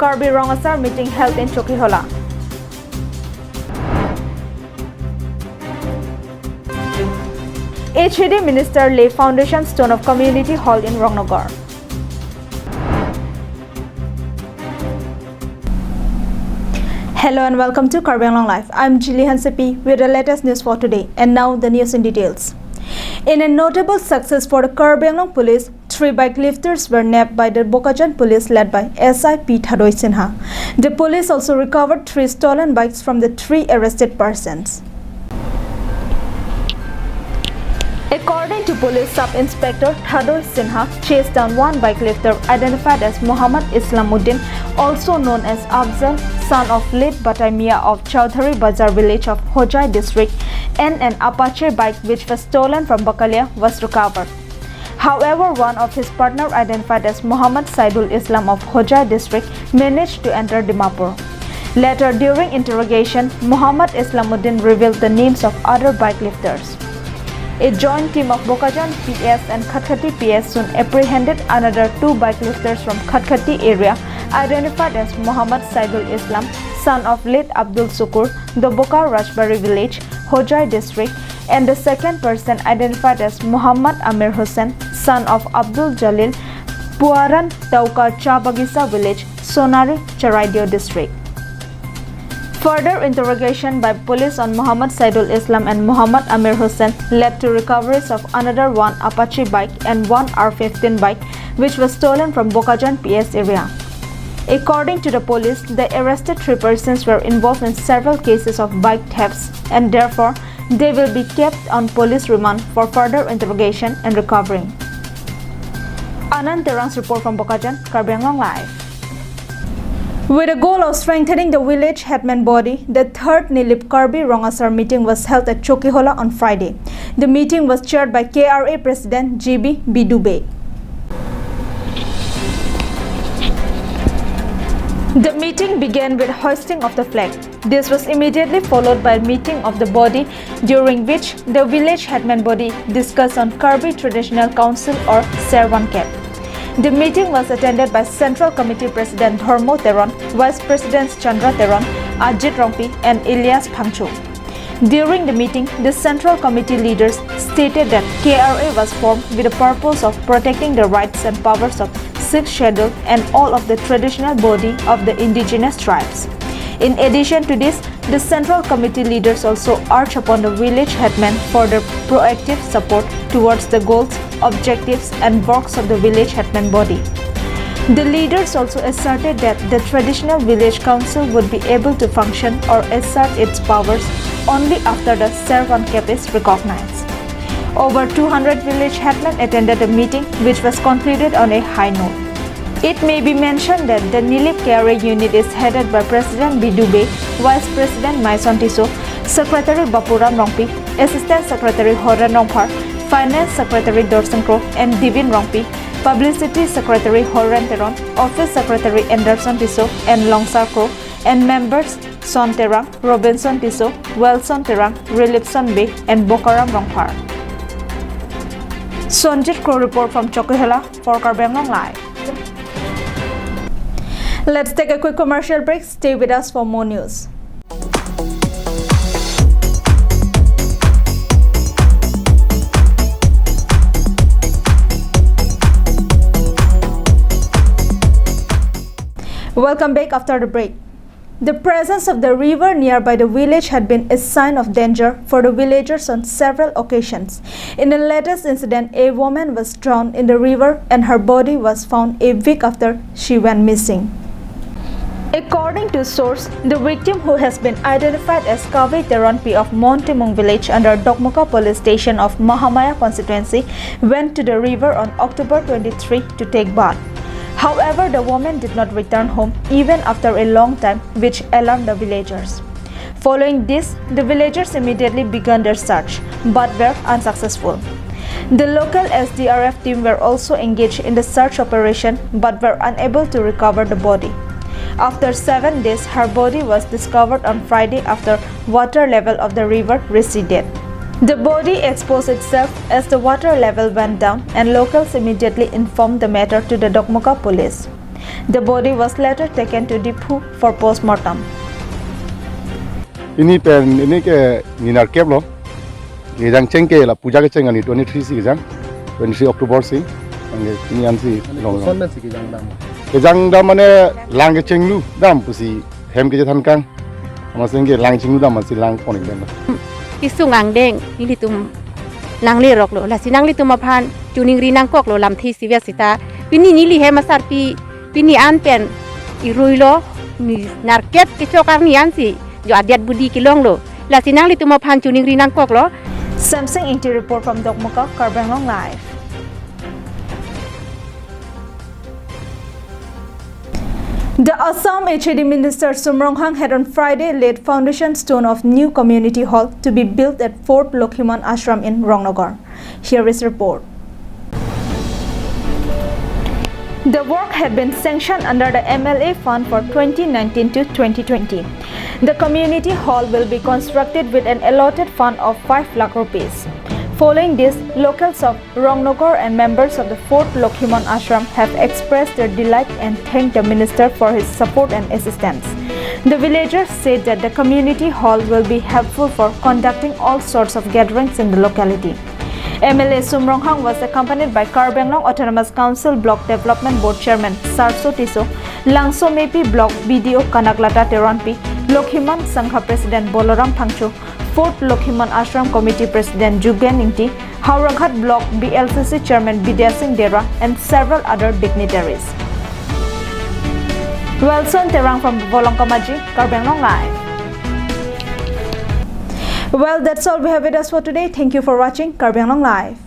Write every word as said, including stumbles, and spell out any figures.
Karbi Rong Asar meeting held in Chokihola. H A D minister lay foundation stone of community hall in Rongnagar. Hello and welcome to Karbi Anglong Live. I'm Jili Hansepi with the latest news for today. And now the news in details. In a notable success for the Karbi Anglong Police, three bike lifters were nabbed by the Bokajan Police led by S I P Thadoi Sinha. The police also recovered three stolen bikes from the three arrested persons. According to Police Sub Inspector Thadoi Sinha, chased down one bike lifter identified as Muhammad Islamuddin, also known as Afzal, son of late Batai Mia of Chowdhury Bazar village of Hojai district, and an Apache bike which was stolen from Bakalia was recovered. However, one of his partner identified as Muhammad Saidul Islam of Hojai district managed to enter Dimapur. Later, during interrogation, Muhammad Islamuddin revealed the names of other bike lifters. A joint team of Bokajan P S and Khatkhati P S soon apprehended another two bike lifters from Khatkhati area, identified as Muhammad Saidul Islam, son of late Abdul Sukur, Doboka Rajbari village, Hojai district, and the second person identified as Muhammad Amir Hussain, son of Abdul Jalil, Puaran Tauka Cha Bagisa village, Sonari, Charaideo district. Further interrogation by police on Muhammad Saidul Islam and Muhammad Amir Hussain led to recoveries of another one Apache bike and one R fifteen bike, which was stolen from Bokajan P S area. According to the police, the arrested three persons were involved in several cases of bike thefts and therefore they will be kept on police remand for further interrogation and recovery. Anand Terang's report from Bokajan, Karbi Anglong Live. With the goal of strengthening the village headman body, the third Nilip Karbi Rong Asar meeting was held at Chokihola on Friday. The meeting was chaired by K R A President G B Bidu Bey. The meeting began with hoisting of the flag. This was immediately followed by a meeting of the body, during which the village headman body discussed on Karbi Traditional Council or Servan Kep. The meeting was attended by Central Committee President Dharmo Teron, Vice Presidents Chandra Teron, Ajit Rongpi and Elias Phangcho. During the meeting, the Central Committee leaders stated that K R A was formed with the purpose of protecting the rights and powers of Sixth Schedule and all of the traditional body of the indigenous tribes. In addition to this, the Central Committee leaders also urged upon the village headman for their proactive support towards the goals, objectives and works of the village headman body. The leaders also asserted that the traditional village council would be able to function or assert its powers only after the Servan Kep is recognized. Over two hundred village headmen attended the meeting, which was concluded on a high note. It may be mentioned that the Nilip K R A unit is headed by President Bidu Bey, Vice President Maison Tisso, Secretary Bapuram Rongpi, Assistant Secretary Horen Rongphar, Finance Secretary Dorsing Kro and Divin Rongpi, Publicity Secretary Horen Teron, Office Secretary Anderson Tisso and Longsar Kro, and members Son Terang, Robinson Tisso, Wilson Terang, Rilipson Bey, and Bokaram Rongphar. Sonjit Kro report from Chokihola for Karbi Anglong Live. Let's take a quick commercial break. Stay with us for more news. Welcome back after the break. The presence of the river nearby the village had been a sign of danger for the villagers on several occasions. In the latest incident, a woman was drowned in the river and her body was found a week after she went missing. According to source, the victim, who has been identified as Kaveh Teronpi of Mon Timung village under Dokmoka police station of Mahamaya constituency, went to the river on October twenty-three to take bath. However, the woman did not return home even after a long time, which alarmed the villagers. Following this, the villagers immediately began their search, but were unsuccessful. The local S D R F team were also engaged in the search operation, but were unable to recover the body. After seven days, her body was discovered on Friday after water level of the river receded. The body exposed itself as the water level went down, and locals immediately informed the matter to the Dokmoka police. The body was later taken to Diphu for postmortem. Pini pen, pini ke ni nerkep lo. Kejang cheng ke la puja kecheng ani twenty-three si kejang. Twenty-three October si. Anke pini ansi long. Koson pensi kejang dam? Kejang dam mane lang kechenglu dam pusi hem kechethan kang. Amatsi ke lang chenglu dam, amatsi lang pon-ik dam. Kesung angdeng nelitum nanglerok lo. Lasi nanglitum aphan chiningri nangkok lo, lamthe isi vet seta. Pini neli hem asarpi, pini an pen irui lo, ni nerkep kechok arni ansi jo adet budi kelong lo. Lasi nanglitum aphan chiningri nangkok lo. Samsung Ingti report from Dokmoka, Karbi Anglong Live. The Assam H A D Minister Sum Ronghang had on Friday laid foundation stone of new community hall to be built at Fourth Lokhiman Ashram in Rongnagar. Here is report. The work had been sanctioned under the M L A fund for twenty nineteen to twenty twenty. The community hall will be constructed with an allotted fund of five lakh rupees. Following this, locals of Rongnagar and members of the Fourth Lokhiman Ashram have expressed their delight and thanked the minister for his support and assistance. The villagers said that the community hall will be helpful for conducting all sorts of gatherings in the locality. M L A Sum Ronghang was accompanied by Karbi Anglong Autonomous Council Block Development Board Chairman Sarso Tisso, Langsomepi Block B D O Kanaklata Teronpi, Lokhiman Sangha President Boloram Phangcho, Fourth Lokhiman Ashram Committee President Jugen Ingti, Howraghat Block B L C C Chairman Bidya Singh Dera, and several other dignitaries. Wilson Terang from Volongkom Aji, Karbi Anglong Live. Well, that's all we have with us for today. Thank you for watching Karbi Anglong Live.